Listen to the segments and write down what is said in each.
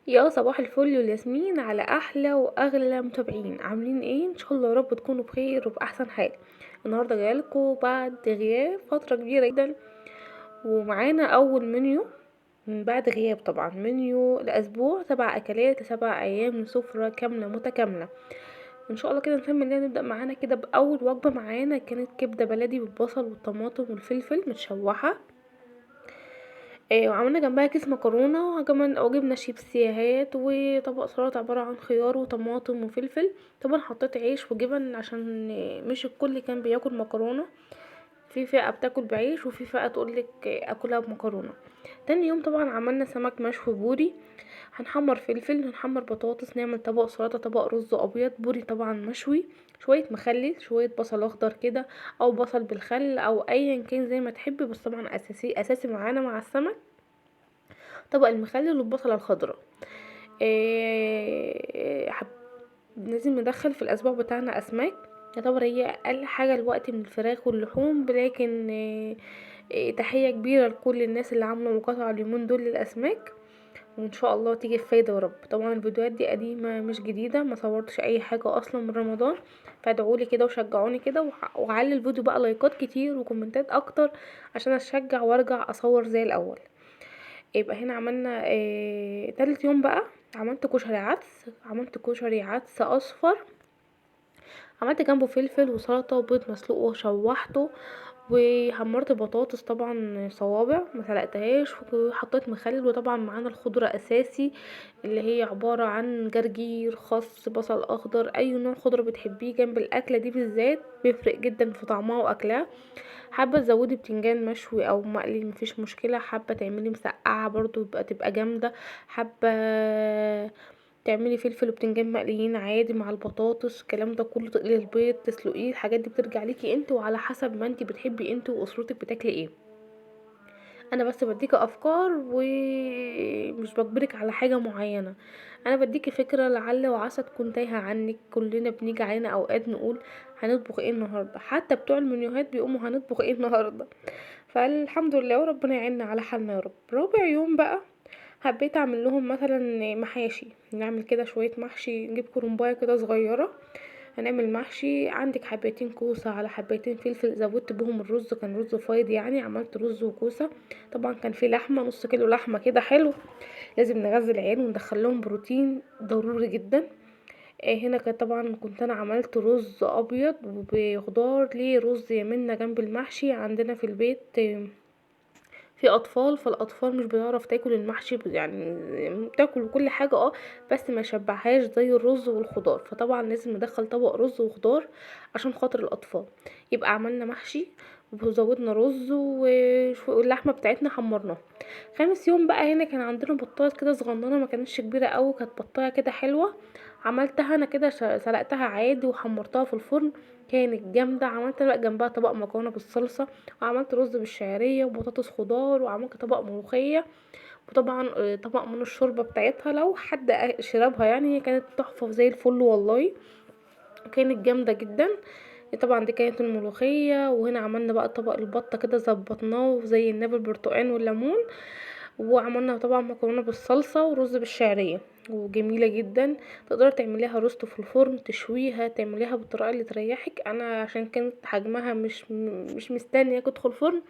يا صباح الفل والياسمين على احلى واغلى متابعين. عاملين ايه؟ ان شاء الله يا رب تكونوا بخير وباحسن حال. النهارده جايلكوا بعد غياب فترة كبيرة جدا، ومعانا اول منيو من بعد غياب، طبعا منيو لاسبوع 7 اكلات ل7 ايام لسفره كاملة متكاملة. ان شاء الله كده نسمي الله. نبدا معانا كده باول وجبة معانا، كانت كبده بلدي بالبصل والطماطم والفلفل متشوحه، وعملنا جنبها كيس مكرونه، وجبنا شيبسيهات وطبق سلطة عبارة عن خيار وطماطم وفلفل. طبعا حطيت عيش وجبن عشان مش الكل كان بياكل مكرونه، في فئة بتاكل بعيش وفي فئة تقولك اكلها بمكرونه. تاني يوم طبعا عملنا سمك مشوي بوري، هنحمر فلفل، هنحمر بطاطس، نعمل طبق سلطة، طبق رز ابيض بوري طبعا مشوي، شوية مخلل، شوية بصل اخضر كده او بصل بالخل او ايا كان زي ما تحبي، بس طبعا اساسي اساسي معانا مع السمك طبق المخلل والبصله الخضراء. لازم ندخل في الاسبوع بتاعنا اسماك، يعتبر هي اقل حاجة الوقت من الفراخ واللحوم، لكن تحية كبيرة لكل الناس اللي عامله مقاطعه اليومين دول للاسماك، وان شاء الله تيجي بفايده يا رب. طبعا الفيديوهات دي قديمة مش جديدة، ما صورتش اي حاجة اصلا من رمضان، فادعولي كده وشجعوني كده، وعلي الفيديو بقى لايكات كتير وكومنتات اكتر عشان اتشجع وارجع اصور زي الاول. يبقى هنا عملنا تالت يوم بقى عملت كشري عدس، عملت كشري عدس اصفر، عملت جنبه فلفل وسلطة وبيض مسلوق وشوحته، وحمرت بطاطس طبعا صوابع ما سلقتهاش، وحطيت مخلل، وطبعا معانا الخضرة اساسي اللي هي عبارة عن جرجير، خس، بصل اخضر، اي نوع خضرة بتحبيه جنب الاكلة دي بالذات بيفرق جدا في طعمها واكلها. حابة تزودي بتنجان مشوي او مقلي مفيش مشكلة، حابة تعملي مسقعه برضو تبقى جامدة، حابة تعملي فلفل وبتنجان مقليين عادي مع البطاطس، الكلام ده كله، تقلي البيض تسلقيه، الحاجات دي بترجع ليكي انت وعلى حسب ما انت بتحبي انت واسرتك بتاكلي ايه. انا بس بديكي افكار ومش بجبرك على حاجة معينة، انا بديكي فكرة لعل وعسى تكون تايهه عنك. كلنا بنيجي علينا اوقات نقول هنطبخ ايه النهارده، حتى بتوع المنيوهات بيقوموا هنطبخ ايه النهارده، فالحمد لله وربنا يعيننا على حالنا يا رب. رابع يوم بقى حبيت اعمل لهم مثلا محاشي، نعمل كده شوية محشي، نجيب كرنبايه كده صغيرة هنعمل محشي. عندك حبيتين كوسة على حبيتين فلفل، زودت بهم الرز، كان رز فايض يعني، عملت رز وكوسه. طبعا كان في لحمه، نص كيلو لحمه كده حلو، لازم نغذي العيال وندخل لهم بروتين ضروري جدا. هنا كان طبعا كنت انا عملت رز ابيض وبخضار، ليه رز يمنا جنب المحشي عندنا في البيت، في اطفال، فالاطفال مش بتعرف تاكل المحشي، يعني تاكل كل حاجة بس ما يشبعهاش زي الرز والخضار، فطبعا لازم ندخل طبق رز وخضار عشان خاطر الاطفال. يبقى عملنا محشي وزودنا رز واللحمة بتاعتنا حمرناها. خامس يوم بقى هنا كان عندنا بطايه كده صغننه، ما كانتش كبيرة قوي، كانت بطايه كده حلوة، عملتها انا كده سلقتها عادي وحمرتها في الفرن، كانت جامدة. عملت بقى جنبها طبق مكرونه بالصلصه، وعملت رز بالشعريه وبطاطس خضار، وعملت طبق ملوخية، وطبعا طبق من الشوربة بتاعتها لو حد شربها يعني، هي كانت تحفة زي الفل والله، كانت جامدة جدا. طبعا دي كانت الملوخية. وهنا عملنا بقى طبق البطة كده ظبطناه زي النبل بالبرتقال والليمون، وعملنا طبعا مكرونه بالصلصه ورز بالشعريه، وجميلة جدا. تقدري تعمليها روست في الفرن، تشويها، تعمليها بالطريقة اللي تريحك. انا عشان كانت حجمها مش مستنيه تدخل الفرن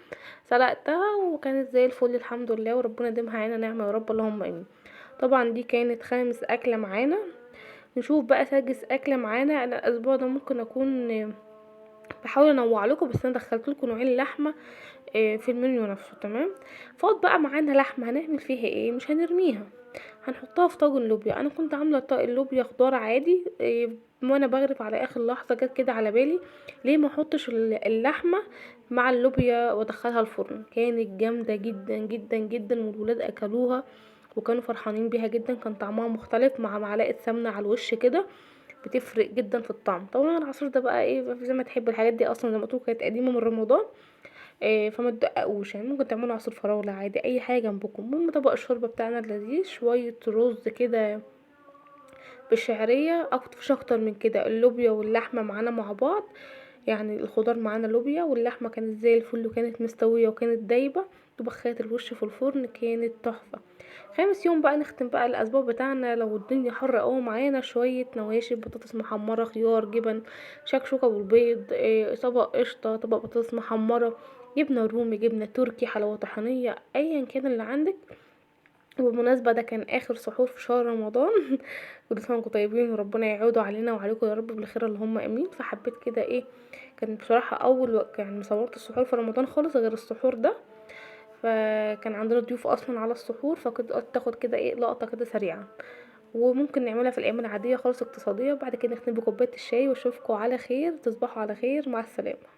سلقتها، وكانت زي الفل الحمد لله، وربنا يديمها علينا نعمه يا رب، اللهم امين. طبعا دي كانت خامس اكله معانا. نشوف بقى سادس اكله معانا. انا الاسبوع ده ممكن اكون بحاول انوع لكم، بس انا دخلت لكم نوعين لحمه في المنيو نفسه. تمام. فاض بقى معانا لحمه، هنعمل فيها ايه؟ مش هنرميها، هنحطها في طاجن لوبيا. انا كنت عامله طاجن لوبيا خضار عادي، وانا بغرف على اخر لحظة جت كده على بالي ليه ما احطش اللحمة مع اللوبيا وادخلها الفرن. كانت جامدة جدا جدا جدا، والولاد اكلوها وكانوا فرحانين بيها جدا، كان طعمها مختلف مع معلقه سمنه على الوش كده، بتفرق جدا في الطعم. طبعا العصير ده بقى ايه زي ما تحب، الحاجات دي اصلا زي ما قلت كانت قديمة من رمضان، فما تدققوش يعني، ممكن تعملوا عصير فراوله عادي، اي حاجة جنبكم. المهم طبق الشوربة بتاعنا اللذيذ، شوية رز كده بالشعريه، مفيش اكتر من كده. اللوبيا واللحمة معانا مع بعض، يعني الخضار معانا لوبيا واللحمة كانت زي الفل وكانت مستوية وكانت دايبه. وبخات الوش في الفرن، كانت تحفة. خامس يوم بقى نختم بقى الاسبوع بتاعنا لو الدنيا حر قوي معانا، شوية نواشف، بطاطس محمرة، خيار، جبن، شكشوكه بالبيض، طبق قشطه، طبق بطاطس محمرة، جبنه رومي، جبنه تركي، حلاوة طحينيه، ايا كان اللي عندك. وبالمناسبة ده كان اخر سحور في شهر رمضان. كل سنة وانتم طيبين، وربنا يعوده علينا وعليكم يا رب بالخير اللهم امين. فحبيت كده ايه، كان بصراحة اول وقت يعني صورت السحور في رمضان خالص غير السحور ده، فكان عندنا ضيوف اصلا على السحور، فكنت قلت تاخد كده ايه لقطة كده سريعة، وممكن نعملها في الايام العادية خالص اقتصادية. وبعد كده نختم بكوبايه الشاي، واشوفكم على خير، تصبحوا على خير، مع السلامة.